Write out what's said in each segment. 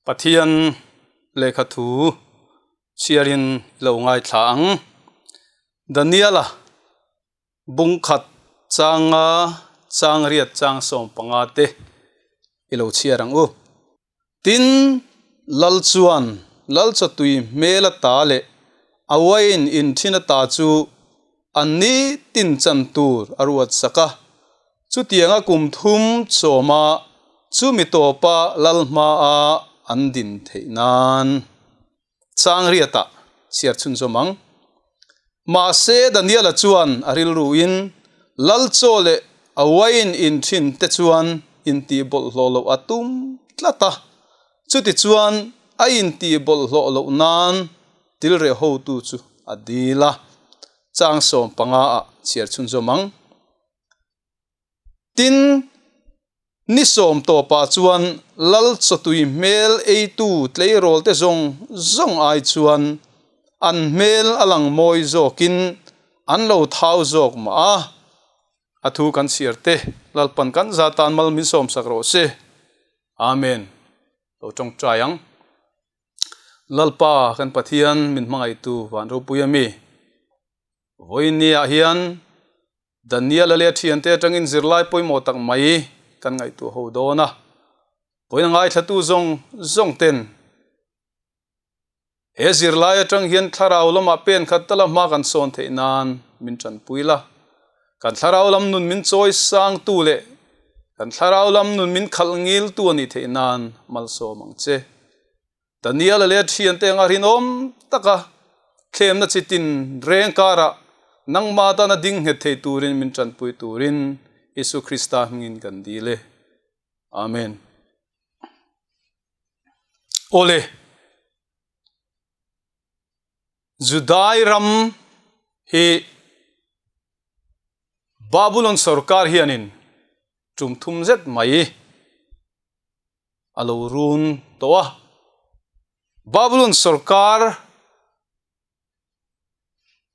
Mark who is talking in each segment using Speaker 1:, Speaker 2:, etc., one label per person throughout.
Speaker 1: Pathian lehkha thu chhiarin i lo ngaithla ang. Daniela bungkhat changa chang riat chang 15 te i lo chhiar ang u. Tin, Lal chuan Lal chawtui hmel ata leh a uain in thin ata chu an ni tin chan tur a ruat sak a. Chutianga kum thum chawma chumi tawpa Lal hmaa an din theih nan chang riatah chhiar chhunzawm ang. Mahse, Daniela chuan a rilruin Lal chaw leh a uain in thin te chuan intih bawlhhlawh loh a tum tlat a. Chutichuan a intih bawlhhlawh loh nan tilreh hotu chu a dil a. Chang 15 ah chhiar chhunzawm ang. Tin, ni sawm tawpah chuan Lal chawtui hmel eitu tleirawlte zawng zawng ai chuan an hmel a lang mawi zawkin an lo thau zawk mah a. A thu kan chhiar te, Lalpan kan za tan mal min sawmsak rawh se. Amen. Lo tawngtai ang. Lalpa kan Pathian min hmangaihtu van ropui a mi. Vawiinniah hian Daniel-a leh a thiante atangin zirlai pawimawh tak mai kan ngaihtuah ho dawn a. Vawiin a ngaithlatu zawng zawng ten he zirlai atang hian thlarau lamah pen khat tala hma kan sawn theih nan min tanpui la. Kan thlarau lam nun min chawi sangtu leh kan thlarau lam nun min khalh ngiltu a nih theih nan malsawm ang che. Daniel-a leh a thiante anga rinawm taka thlemna chi tin reng karah nangmah atana ding nghet thei turin min tanpui turin Isu Krista hmingin kan dil e. Amen. Awle, Judai ram hi Babulon sorkar hianin tum thum zet mai a lo run tawh a. Babylon sorkar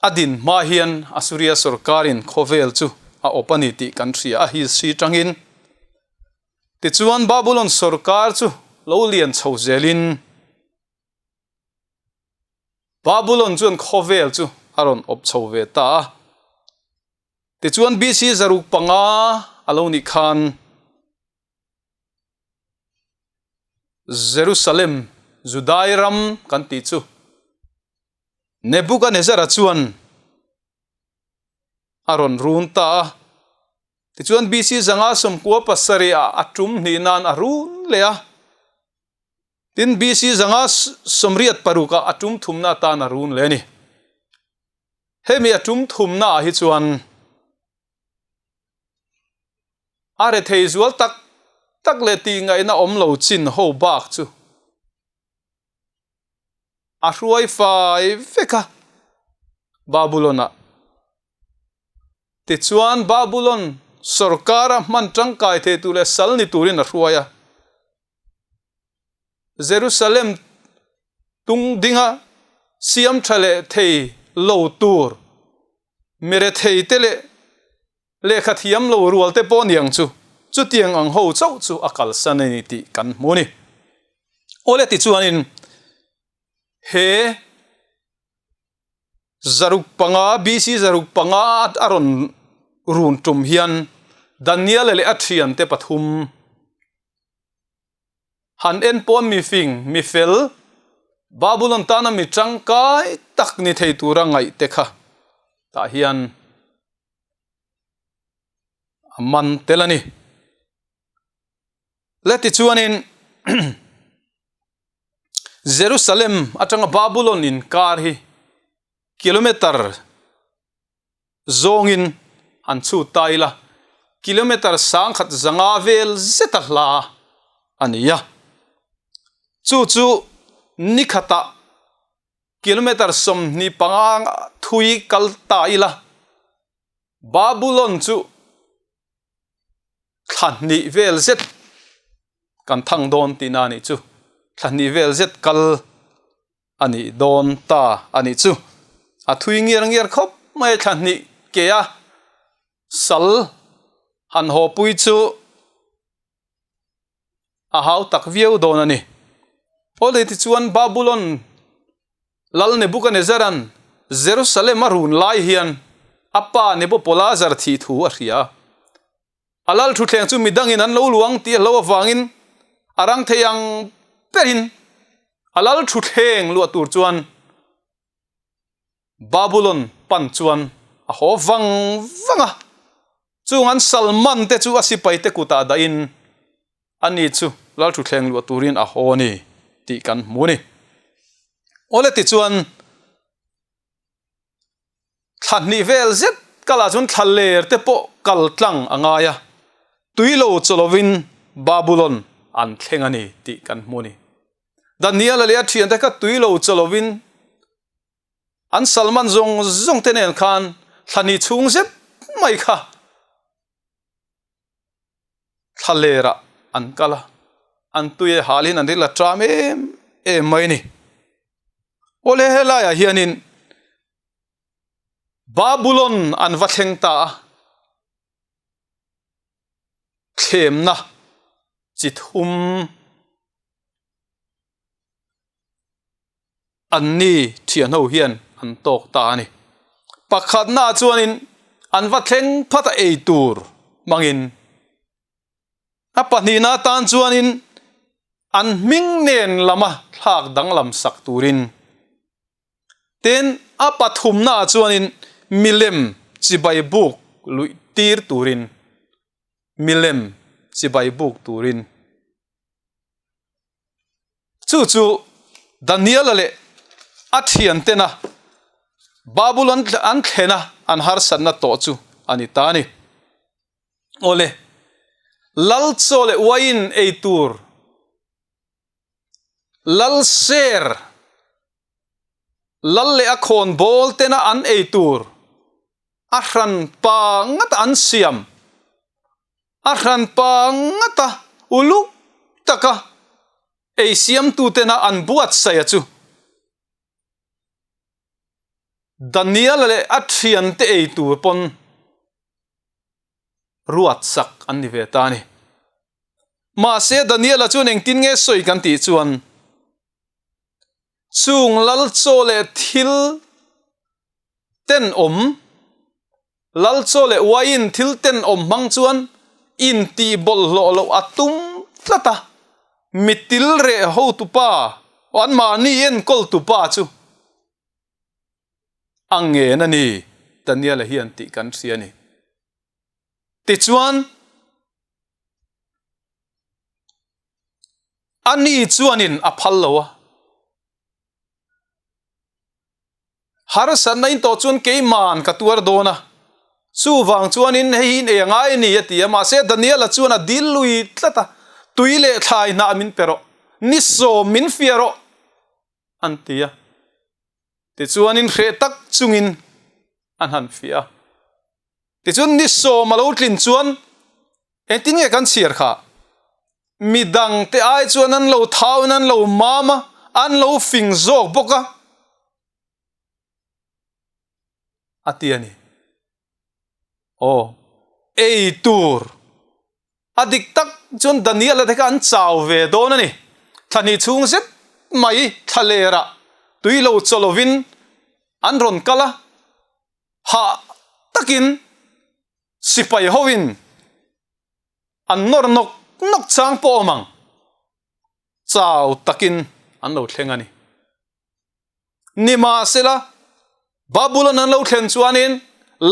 Speaker 1: a din hma hian Assyria sorkarin khawvel chu a awp a ni tih kan hria a, history tangin. Tichuan Babylon sorkar chu lo lian chho zelin Babylon chuan khawvel chu a rawn awp chho ve ta a. Tichuan BC 500 a lo nih khan Jerusalem, Judai ram kan tih chu Nebuchadnezzar-a chuan a rawn run ta a. Tichuan BC 597 ah a tum hnih nan a run leh a. Tin BC 586 ah a tum thumna atan a run leh a ni. Hemi a tum thumna ah hi chuan A rethei zual tak tak leh tihngaihna awm lo chin ho bak chu a hruai fai vek a Babulon-ah. Tichuan Babulon sawrkara hman tangkai thei tur leh sal ni turin a hruai a. Jerusalem tung dinga siam tha leh thei lo tur mi rethei te leh Lehkha thiam lo rual te pawh niang chu chutiang ang ho chauh chu a kalsan a ni tih kan hmu a ni. Awle tichuanin he 500 BC 500 a rawn run tum hian Daniela leh a thiante pathum han en pawn mi fing, mi fel, Babulon tana mi tangkai tak ni thei tura ngaih te kha tah hian a man tel a ni. Le tichuanin Jerusalem atanga Babulon inkar hi kilometer zawngin han chhut ta ila, kilometer 1500 vel zeta hla a ni a. Chu chu nikhatah Kilometer 25 thui kal ta ila, Babulon chu thla hnih vel zet kan thang dawn tihna a nih chu. Thla hnih vel zet kal a nih dawn ta a nih chu. A thui ngiar ngiar khawp mai thla hnih ke a sal han haw pui chu a hau tak viau dawn a ni. Awle tichuan Babulon lal Nebukanezzara'n Jerusalem a run lai hian a pa Nebopolazar thih thu a hria a. A lal thutthleng chu midangin an lo luang tih a hlo avangin a rang thei ang berin a lal thutthleng luah tur chuan Babulon pan chuan a haw vang vang a. Chung an salman te chu a sipaite kutah dahin ani chu lal thutthleng luah turin a haw a ni tih kan hmu a ni. Awle tichuan thla hnih vel zet kalah chuan thla ler te pawh kal tlang a ngai a, tui lo chaw lovin Babulon an thleng a ni tih kan hmu a ni. Daniela leh a thiante kha tui lo chaw lovin an salman zawng zawng te nen khan thla hnih chhung zet mai kha thla lerah an kal a, an tui a halin an ril a ṭam em em mai a ni. Awle helaiah hianin Babulon an va thleng ta a, thlemna chi thum Anni thianho hian an tawk ta a ni. Pakhatnaah chuanin an va thleng phat a ei tur hmangin a pahnihna atan chuanin an hming nen lama thlak danglam sak turin tin a pathumnaah chuanin milem chibai buk luih tir turin milem chibai buk turin Chu chu Daniela leh a thiantena Babulon an thlena an harsatna tawh chu a ni ta a ni. Awle, lal chaw leh uaiin ei tur, lal ser, lal leh a khawnbawl tena an ei tur a hran pa ngata an siam, A hranpa ngata uluk taka ei siamtutena an buatsaih chu Daniela leh a thiante ei tur pawn ruatsak an ni ve ta a ni. Mahse Daniela chuan engtin nge sawi kan tih chuan chung lal chaw leh thil tenawm, lal chaw leh uaiin thil tenawm hmang chuan intih bawlhhlawh loh a tum tlat a, mitil reh hotupa, anmahni enkawltupa chu a ngen a ni, Daniel-a hian tih kan hria a ni. Tichuan, ani chuanin a phal lo a. Harsatna in tawh chuan keiman ka tuar dawn a, chuvang chuanin hei hi in ei a ngai a ni a ti a, mahse Daniela chuan a dil lui tlat a, tui leh thlai hnah min pe rawh, ni sawm min fiah rawh an ti a, tichuanin hreh tak chungin an han fiah a. Tichuan ni sawm a lo tlin chuan engtin nge kan chhiar kha? Midang te ai chuan an lo thau in an lo mam a, an lo fing zawk bawk a, a ti a ni. Aw, ei tur a dik tak chuan Daniel-a te kha an chau ve dawn a ni. Thla hnih chhung zet mai thla lerah tui lo chaw lovin an rawn kal a. Hah takin sipai hoin an nawr nawk nawk chang pawh awm ang, chau takin an lo thleng a ni. Nimahsela, Babulon an lo thlen chuanin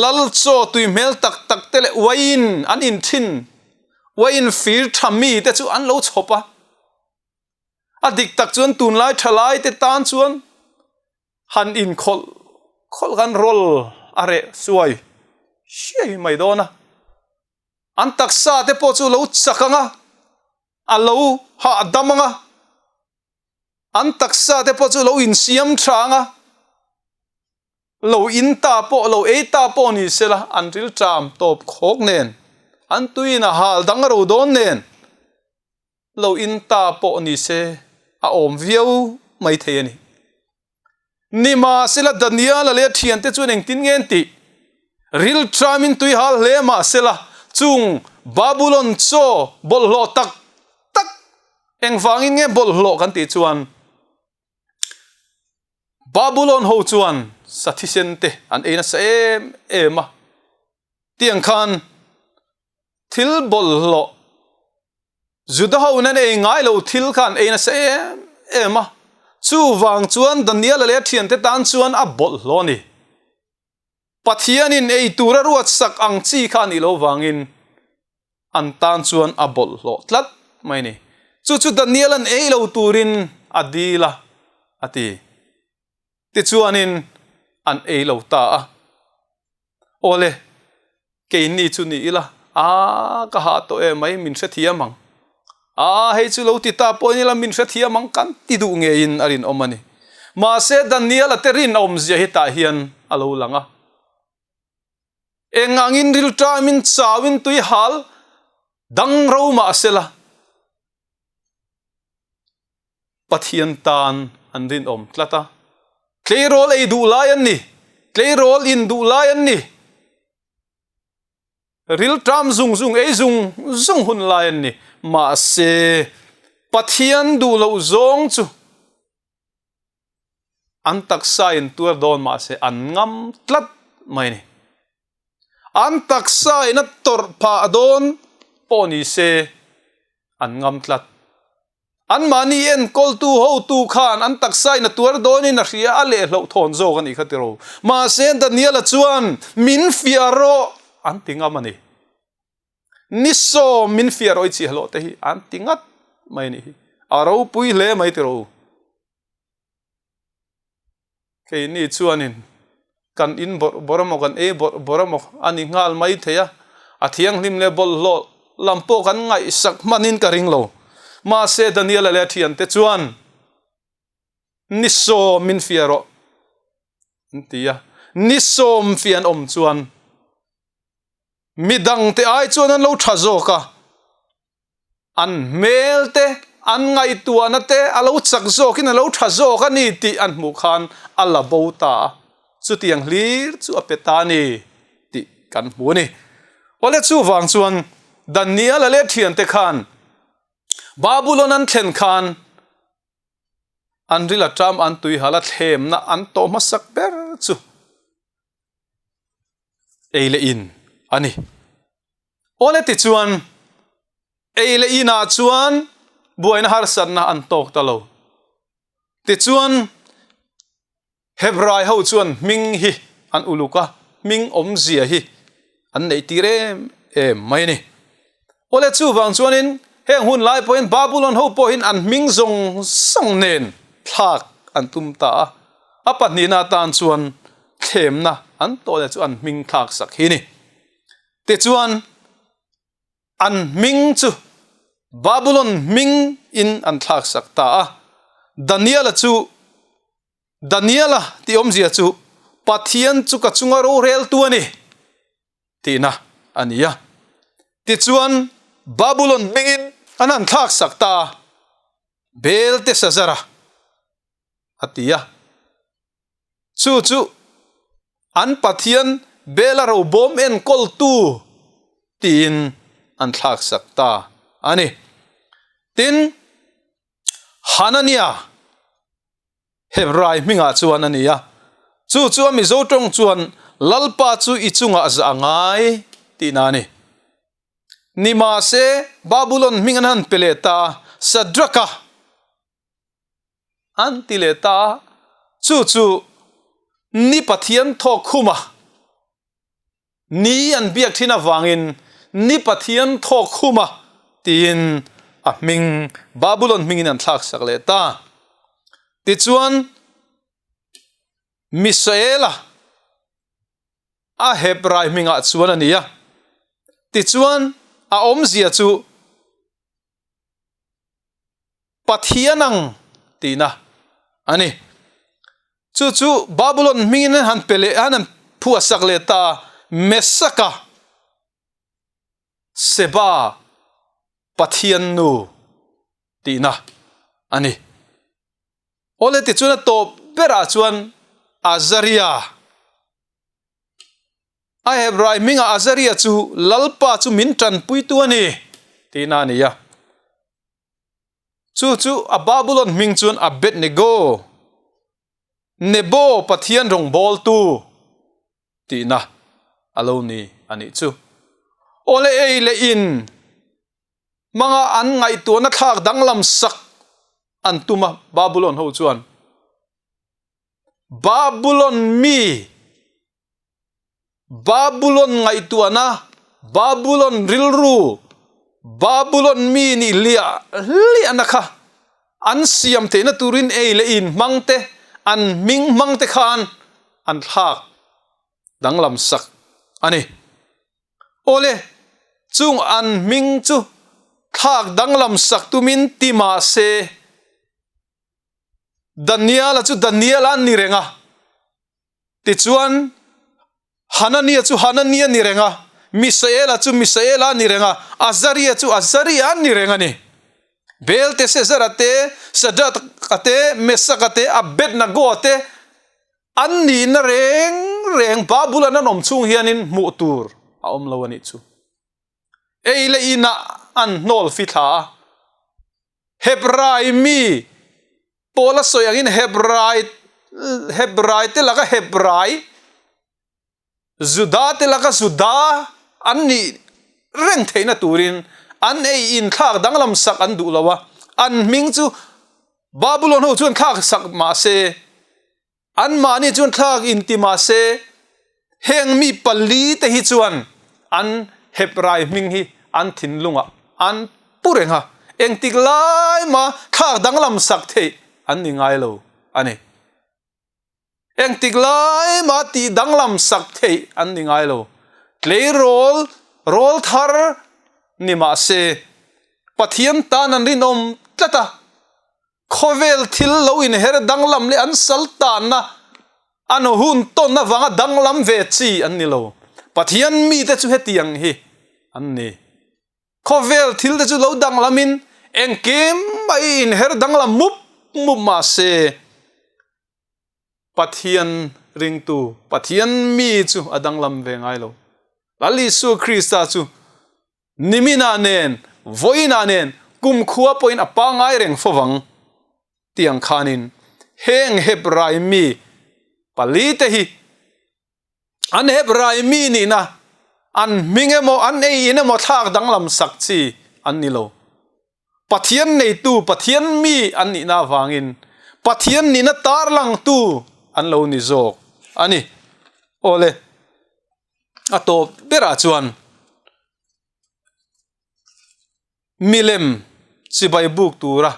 Speaker 1: lal chaw tui hmel tak tak te leh uaiin an inthin, uaiin fir tha mi te chu an lo chhawp a. A dik tak chuan tunlai thalai te tan chuan Han inkhawlh khawlh khan rawl a reh suai siai mai dawn a, an taksa te pawh chu lo chak ang a, a lo hahdam ang a, an taksa te pawh chu lo insiam tha ang a, lo in ta pawh lo ei ta pawh ni sela an rilṭam tawp khawk nen, an tuiin a hal dang ro dawn nen. Lo in ta pawh ni se a awm viau mai thei a ni. Nimahsela Daniela leh a thiante chuan engtin nge an tih? Rilṭamin tui hal hle mahsela chung Babulon chaw bawlhhlawh tak tak engvangin nge bawlhhlawh kan tih chuan? Babulon ho chuan sa thisen te an ei nasa em em a, tiang khan thil bawlhhlawh Juda ho in an ei ngai lo thil kha an ei nasa em em a, chuvang chuan Daniela leh a thiante tan chuan a bawlhhlawh a ni. Pathianin ei tura ruatsak ang chi kha a nih loh vangin an tan chuan a bawlhhlawh tlat mai a ni. Chu chu Daniela'n ei lo turin a dil a, a ti. Tichuanin an ei lo ta a. Awle, keini chu ni ila, a ka hah tawh em mai, min hrethiam ang. A hei chu lo ti ta pawh in ila min hrethiam ang kan ti duh ngeiin a rinawm a ni. Mahse Daniel-a te rinawmzia hi tah hian a lo lang a. Eng angin rilṭamin chauin tui hal dang ro mah sela Pathian tan an rinawm tlat a. Tleirawl ei duh lai an ni, tleirawl in duh lai an ni. Rilṭam zung zung, ei zung zung hun lai an ni. Mahse, Pathian duh loh zawng chu an taksa in tuar dawn mahse an ngam tlat mai a ni. An taksa in a tawrh phah dawn pawh ni se an ngam tlat. Anmahni enkawltu hotu khan an taksain a tuar dawnin a hria a lehloh thawn zawk a nih kha tiro. Mahse Daniela chuan min fiah rawh an ti ngam a ni. Ni sawm min fiah rawh i chhiahhlawh te hi an ti ngat mai a nih hi. A ropui hle mai tiro. Keini chuanin kan in bawrh bawrh emaw kan ei bawrh bawrh emaw a ni nghal mai thei a, a thianghlim leh bawlhhlawh lam pawh kan ngaihsak hmanin ka ring lo. Mahse Daniela leh a thiante chuan ni sawm min fiah rawh an ti a, ni sawm fiah an awm chuan midangte ai chuan an lo tha zawk a. An hmel te, an ngaihtuahna te a lo chak zawkin a lo tha zawk a ni tih an hmuh khan a la bo ta a, chutiang hlir chu a pe ta a ni tih kan hmu a ni. Awle chuvang chuan Daniela leh thiante khan Babulon an thlen khan an ril a ṭam an tuihal a thlemna an tawh hmasak ber chu ei leh in a ni. Awle tichuan, ei leh inah chuan buaina harsatna an tawk ta lo. Tichuan, Hebrai ho chuan hming hi an uluk a, hming awmzia hi an neih tir em em mai a ni. Awle chuvang chuanin heng hun lai pawhin Babulon ho pawhin an hming zawng zawng nen thlak an tum ta a, a pahnihna atan chuan thlemna an tawh leh chu an hming thlak sak hi a ni. Tichuan, an hming chu Babulon hming in an thlak sak ta a. Daniela chu, Daniela tih awmzia chu Pathian chu ka chunga roreltu a ni tihna a ni a. Tichuan, Babulon hmingin an han thlak sak ta a, Belteshazzara a ti a. Chu chu an Pathian Bela robawm enkawltu tiin an thlaksak ta a ni. Tin, Hanania Hebrai hmingah chuan a ni a, chu chu a Mizo tawng chuan Lalpa chu i chungah zah a ngai tihna a ni. Nimahse, Babulon hming an han pe leh ta a, Shadrach-a An ti leh ta a, chu chu ni Pathian thawk khuma ni an biak thin avangin ni Pathian thawk khuma tiin a hming Babulon hmingin an thlak sak leh ta. Tichuan Misaela a Hebrai hmingah chuan a ni a, tichuan a awmzia chu Pathian ang tihna a ni. Chu chu Babulon hmingin an han pe leh an han phuahsak leh ta a, Mesaka, Seba, Pathian nu tihna a ni. Awle tichuan a tawp berah chuan Azaria, A Hebrai hmingah Azaria chu Lalpa chu min tanpuitu a ni tihna a ni a. Chu chu a Babulon hming chuan Abednego. Nebo Pathian rawngbawltu tihna a lo ni a nih chu. Awle ei leh in hmanga an ngaihtuahna thlak danglam sak an tum a Babulon ho chuan. Babulon mi Babulon ngaihtuahna, Babulon rilru, Babulon mi nih liah liahna kha an siam theihna turin ei leh in hmang te, an hming hmang te khan an thlak danglam sak a ni. Awle, chung an hming chu thlak danglam sak tumin ti mah se, Daniela chu Daniela an ni reng a. Tichuan, Hanania chu Hanania ni reng a, Misaela chu Misaela ni reng a, Azaria chu Azaria ni reng a ni. Beltesazara te, Shadraka te, Mesaka te, Abednagoa te an nihna reng reng Babulon an awm chhung hianin hmuh tur a awm lo a nih chu. Ei leh inah an hnawl fithla a, Hebrai mi Paula sawi angin Hebrai Hebrai te laka Hebrai, Juda te laka Juda an nih reng theihna turin an ei inthlak danglam sak an duh lo a, an hming chu Babulon ho chuan thlak sak mah se, anmahni chuan thlak inti mah se, heng mi pali te hi chuan an Hebrai hming hi an thinlungah an pu reng a, engtik lai mah thlak danglam sak theih an ni ngai lo a ni. Engtik lai mah tih danglam sak theih an ni ngai lo. Tleirawl rawl thar ni mah se, Pathian tan an rinawm tlat a, khawvel thil lo inher danglam leh an sal tanna an hun tawn avanga danglam ve chi an ni lo. Pathian mite chu hetiang hi an ni. Khawvel thil te chu lo danglamin engkim mai inher danglam mup mup mah se, Pathian ringtu, Pathian mi chu a danglam ve ngai lo. Lal Isua Krista chu niminah nen, vawiinah nen, kumkhua pawhin a pangngai reng fovang tih ang khanin heng Hebrai mi palite hi An Hebrai mi nihna, an hming emaw, an ei in emaw thlak danglam sak chi an ni lo. Pathian neitu, Pathian mi an nihna avangin Pathian nihna tarlangtu an lo ni zawk a ni. Awle, a tawp berah chuan milem chibai buk tura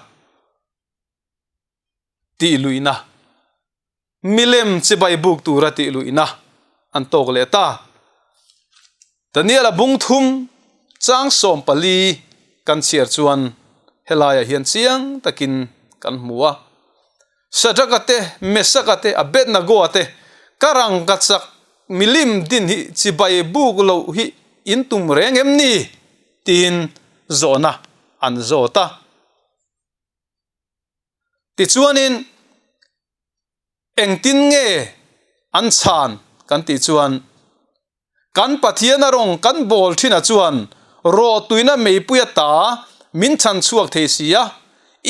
Speaker 1: tih luihna, milem chibai buk tura tih luihna an tawk leh ta. Daniel-a bung thum chang 14 kan chhiar chuan helaiah hian chiang takin kan hmu a. Shadrach-a te, Meshach-a te, Abednego-a te ka rangkachak milim din hi chibai buk loh hi in tum reng em ni? tiin zawhna an zawt a. Tichuanin engtin nge an chhan kan tih chuan kan Pathian a rawng kan bawl thin a chuan rawhtuina meipui a ta min chhan chhuak thei si a,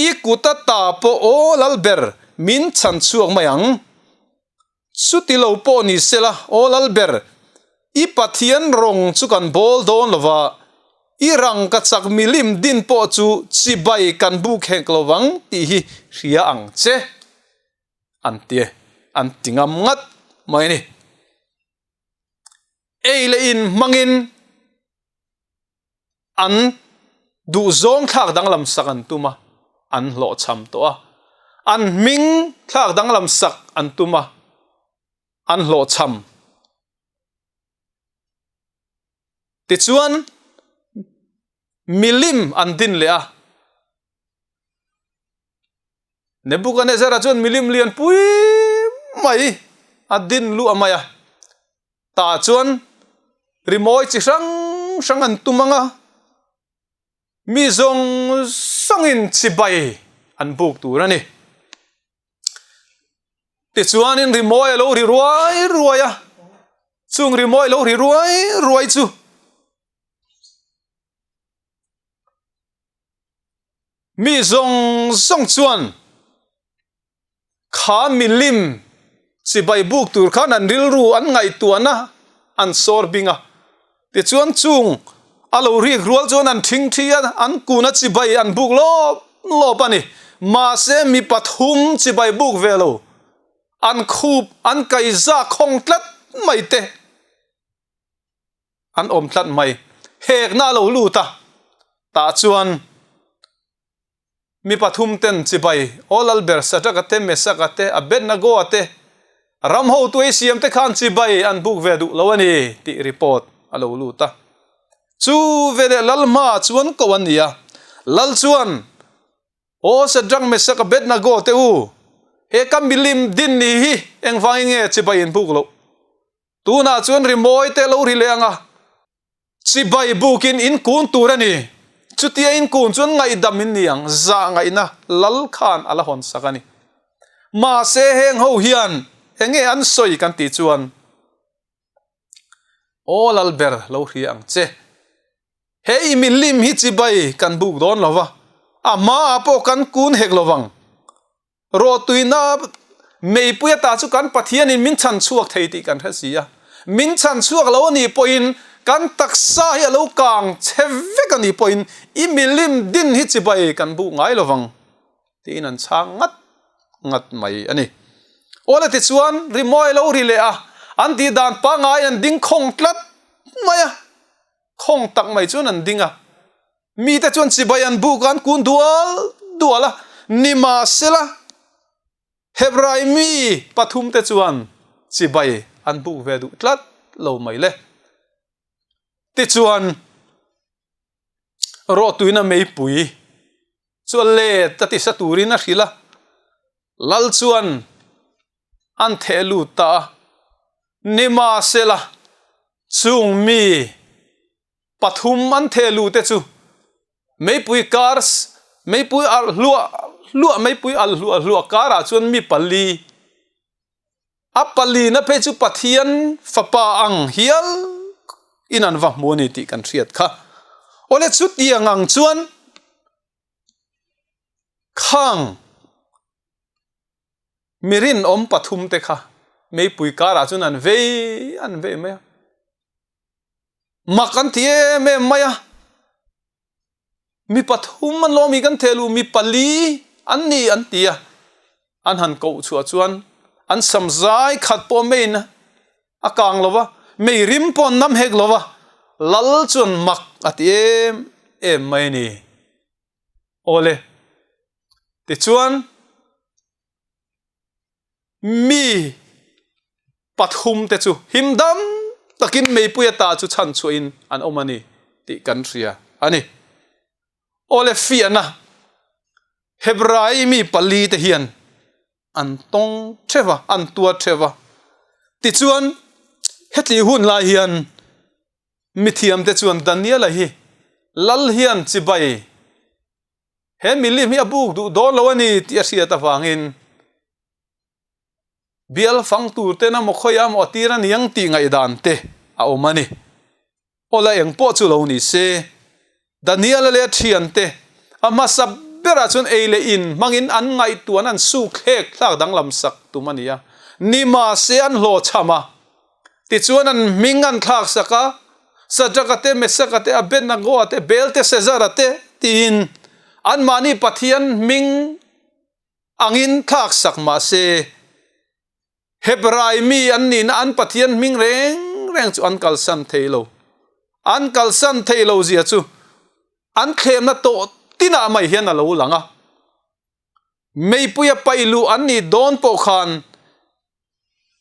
Speaker 1: i kut a ta pawh aw lal ber min chhan chhuak mai ang. Chuti lo pawh ni sela, aw Lalber, i Pathian rawng chu kan bawl dawn lo va, i rangkachak milim din pawh chu chibai kan buk hek lo vang tih hi hria ang che, an ti, an ti ngam ngat mai a ni. Ei leh in hmangin an duhzawng thlak danglam sak an tum a, an hlawhchham tawh a. An hming thlak danglam sak an tum a, an hlawhchham. Tichuan, milim an din leh a. Nebuchadnezzar-a chuan milim lian pui mai a din luah mai a. Tah chuan rimawi chi hrang hrang an tum ang a, mi zawng zawngin chibai an buk tur a ni. Tichuanin rimawi a lo ri ruai ruai a, chung rimawi lo ri ruai ruai chu mi zawng zawng chuan kha milim. Chibai buk tur khan an rilru an ngaihtuahna an sawr bing a. Tichuan chung a lo rik rual chuan an thingthi a, an kun a chibai an buk lawp lawp a ni. Mahse mi pathum chibai buk ve lo, an khup an kaiza khawng tlat mai te an awm tlat mai. Hekna a lo lut a, tah chuan Mi pathum ten chibai, Aw Lalber, Sadraka te, Mesaka te, Abednagoa te, ram hotu ei siam te khan chibai an buk ve duh lo a ni tih report a lo lut a. Chu veleh Lal hma chuan ko an ni a. Lal chuan, Aw Sadrak, Mesak, Abednago te u, he ka milim din ni hi engvangin nge chibai in buk loh? Tunah chuan rimawi te lo ri leh ang a. Chibai bukin in kun tur a ni. Chutia in kun chuan ngaihdam in ni ang, zah ngaihna lal khan a la hawn sak a ni. Mahse heng ho hian enge an sawi kan tih chuan, Aw lal ber lo hria ang che. He i milim hi chibai kan buk dawn lo va, a hmaah pawh kan kun hek lo vang. Rawhtuina meipui ata chu kan Pathianin min chhan chhuak thei tih kan hre si a. Min chhan chhuak lo a nih pawhin kan taksa hi a lo kang chhe vek a nih pawhin i milim din hi chibai kan buh ngai lo vang tiin an chhang ngat ngat mai a ni. Awle tichuan rimawi lo ri leh a, an tih dan pangngai an ding khawng tlat mai a, khawng tak mai chuan an ding a. Mite chuan chibai an buk a, an kun dual dual a, nimahsela Hebrai mi pathumte chuan chibai an buk ve duh tlat lo mai le. Tichuan, rawhtuina meipui chu a let a tisa turin a hrilh a, Lal chuan an theh lut ta a, nimahsela chung mi Pathum an theh luh te chu meipui kar meipui alh hluah hluah meipui alh hluah hluah karah chuan mi pali a palina phei chu Pathian fapa ang hial in an va hmu a ni tih kan hriat kha. Awle chutiang ang chuan khang mi rinawm pathum te kha meipui karah chuan an vei an vei mai a. Mak an ti em em mai a, mi pathum an lawmi kan theh luh mi pali an ni an ti a, an han koh chhuah chuan an sam zai khat pawh meiin a kang lo va, mei rim pawh an nam hek lo va, lal chuan mak a ti em em mai a ni. Awle, tichuan Mi pathum te chu him dam takin meipui ata chu chhan chhuahin an awm a ni tih kan hria a ni. Awle fiahna Hebrai mi pali te hian an tawng theuh a, an tuar theuh a. Tichuan hetih hun lai hian mithiamte chuan Daniela hi lal hian chibai He milim hi a buk duh dawn lo a ni tih a hriat avangin bial fang tur ten emaw khawiah emaw a tir a niang tih ngaihdan te a awm a ni. Awla eng pawh chu lo ni se, Daniela leh a thiante a hmasa berah chuan ei leh in hmangin an ngaihtuahna an suk thlek thlak danglam sak tum a ni a, nimahse an hlawhchham a. Tichuan an hming an thlak sak a, Sadraka te, Mesaka te, Abednagoa te, Beltesazara te tiin anmahni Pathian hming angin thlak sak mah se, Hebrai mi an nihna an Pathian hming reng reng chu an kalsan thei lo. An kalsan thei lo zia chu an thlemna tawh tinah mai hian a lo lang a. Meipuia paih luh an nih dawn pawh khan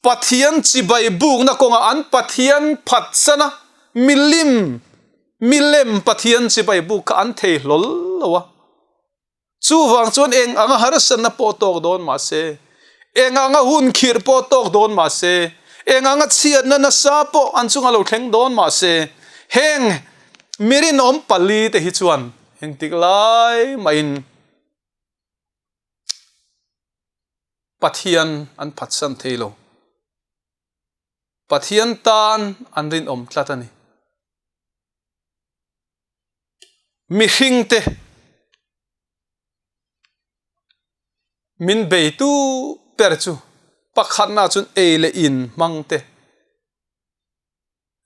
Speaker 1: Pathian chibai bukna kawngah an Pathian phatsana milim, milem Pathian chibai buk kha an thei hlawl lo a. Chuvang chuan eng anga harsatna pawh tawk dawn mah se, eng anga hun khirh pawh tawk dawn mah se, eng anga chhiatna nasa pawh an chunga lo thleng dawn mah se, heng mi rinawm pali te hi chuan engtik lai mahin Pathian an phatsan thei lo. Pathian tan an rinawm tlat a ni. Mihringte min beitu ber chu. Pakhatna chuan ei leh in hmang te.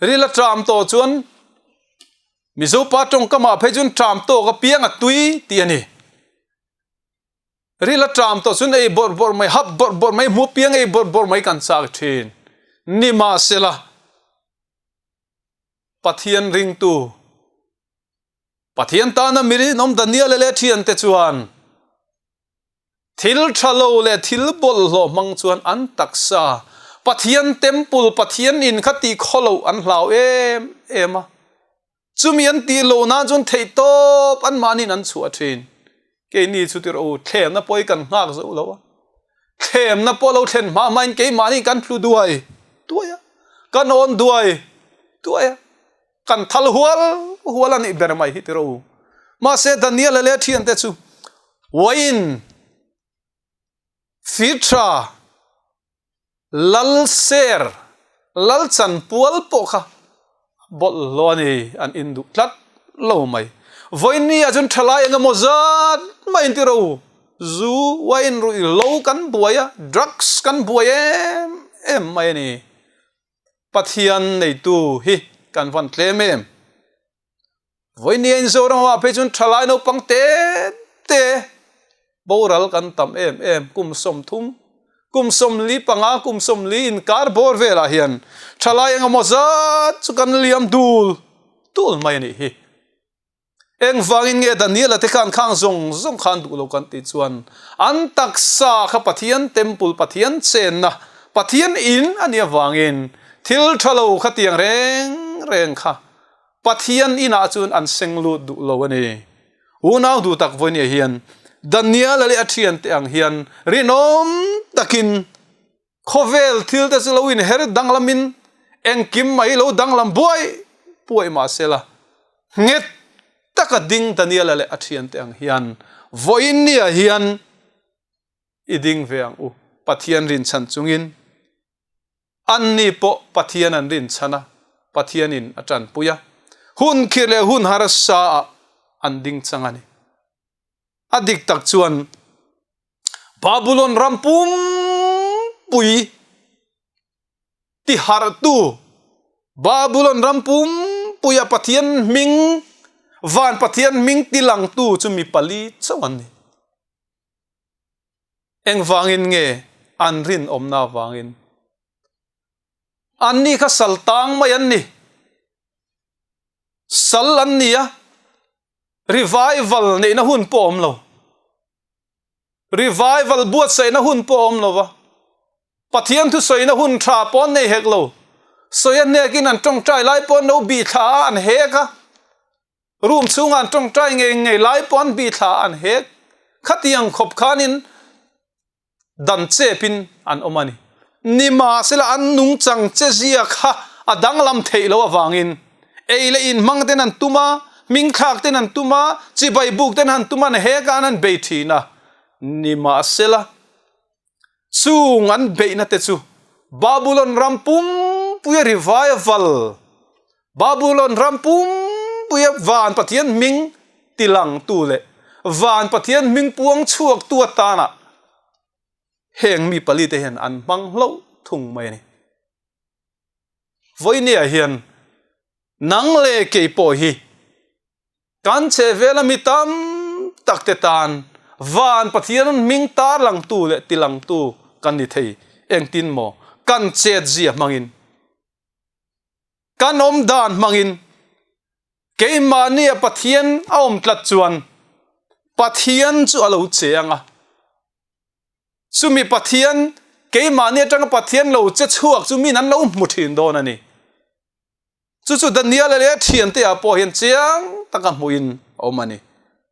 Speaker 1: Ril a tram tawh chuan Mizo pa tawngkamah phei chuan tram tawk apiang a tui tih a ni. Ril a tram tawh chuan ei bawrh bawrh mai, hap bawrh bawrh mai, hmu apiang ei bawrh bawrh mai kan chak thin. Nimahsela, Pathian ringtu, Pathian tana mi rinawm Daniel leh thiante chuan thil tha lo leh thil bawlhhlawh hmang chuan an taksa Pathian temple, Pathian in kha tih khaw loh an hlau em em a. Chumi an tih loh nan chuan theihtawp anmahniin an chhuah thin. Keini chu tirh u, thlemna pawh hi kan nghak zo lo a. Thlemna pawh lo thlen hma hmain keimahni kan tlu duai duai a, kan awn duai duai a. Kan thal hual hual a nih ber mai hi tiraw u. Mahse Daniela leh a thiante chu wine fitra lal ser lal chanpual pawh kha bawlhhlawh a ni an in duh tlat lo mai. Vawiin ah chuan thalai eng emaw zat maiin tiraw u zu wine ruih lo kan buai a drugs kan buai em em mai a ni. Pathian neitu hi kan van tlem em? Vawinia in Zoramah phei chuan thalai naupang te te boral kan tam em em, kum 30, kum 45, kum 40 inkar bawr velah hian thalai engemaw zat chu kan liam dul dul mai a nih hi. Engvangin nge Daniela te khan khang zawng zawng khan duh lo kan tih chuan an taksa kha Pathian temple, Pathian chenna, Pathian in a nih avangin thil tha lo kha tiang reng reng kha Pathian inah chuan an seng lut duh lo a ni. Unau duh tak vawinia hian Daniela leh a thiante ang hian rinawm takin Khawvel thil te chu lo inher danglamin engkim mai lo danglam buai buai mah sela, nghet taka ding Daniela leh a thiante ang hian vawiin nia hian i ding ve ang u. Pathian rinchhan chungin anni pawh Pathian an rinchhan a, Pathianin a tanpui a, hun khirh leh hun harsa ah an ding chang a ni. A dik tak chuan Babulon ram pumpui tiharhtu Babulon ram pumpuia Pathian hming van Pathian hming tilangtu chu mi pali chauh an ni. Engvangin nge an rinawmna avangin? Anni kha sal tang mai an ni. Sal an ni a, revival neihna hun pawh awm lo. Revival buatsaihna hun pawh awm lo va, Pathian thusawina hun tha pawh an nei hek lo. Sawi a hnekin an tawngtai lai pawh an lo bih thla a, an hek a. Room chhunga an tawngtai ngei ngei lai pawh an bih thla a, an hek. Khatiang khawp khanin dan chepin an awm a ni. Nimahsela an nungchang che zia kha a danglam theih loh avangin ei leh in hmang ten an tum a, hming thlak ten an tum a, chibai buk ten han tum a, an hek a, an han bei thin a. Nimahsela chung an beihna te chu Babulon ram pumpuia revival, Babulon ram pumpuia van Pathian hming tilangtu leh van Pathian hming puang chhuaktu atana heng mi palite hian an hmang hlauh thung mai a ni. Vawinia hian nang leh kei pawh hi kan chhehvela mi tam tak te tan van Pathian hming tarlangtu leh tilangtu kan ni thei. Engtin maw? Kan chetzia hmangin, kan awm dan hmangin, Keimahnia Pathian a awm tlat chuan Pathian chu a lo che ang a. Chumi Pathian, keimahni atanga Pathian lo che chhuak chu min an lo hmu thin dawn a ni. Chu chu Daniela leh a thiante ah pawh hian chiang taka hmuhin a awm a ni.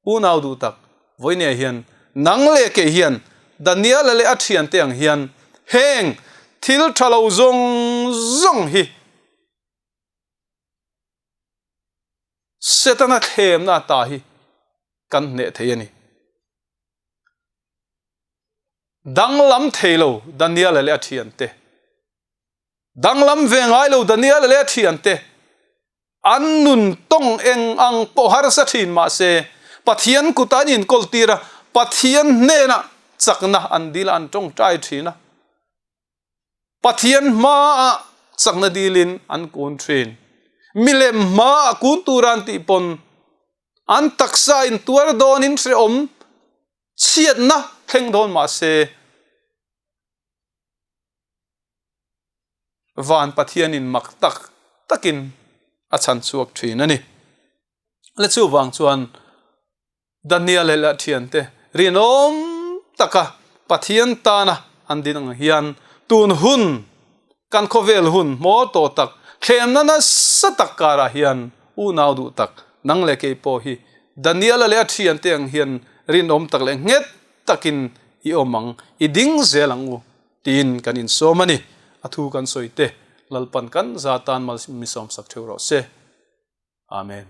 Speaker 1: Unau duh tak, vawinia hian nang leh kei hian Daniela leh a thiante ang hian heng thil tha lo zawng zawng hi Setana thlemna ata hi kan hneh thei a ni. Danglam thei lo Daniela leh a thiante. Danglam ve ngai lo Daniela leh a thiante an nun tawng eng ang pawh harsa thin mahse Pathian kutah an inkawl tir a, Pathian hnenah chakna an dil a, an tawngtai thin a. Pathian hmaah chakna dilin an kun thin. Milem hmaah kun tura an tih pawn an taksa in tuar dawnin hrehawm chhiatna thleng dawn mah se van Pathianin mak tak takin a chhan chhuak thin a ni. Le chuvang chuan Daniel leh a thiante rinawm taka Pathian tana an din ang hian tun hun kan khawvel hun hmawr tawh tak thlemna nasa tak karah hian unau duh tak nang leh kei pawh hi Daniel-a leh a thiante ang hian rinawm tak leh nghet takin i awm ang, i ding zel ang u tiin kan insawm a ni. A thu kan sawi te Lalpan kan za tan malsawmsak theuh rawh se. Amen.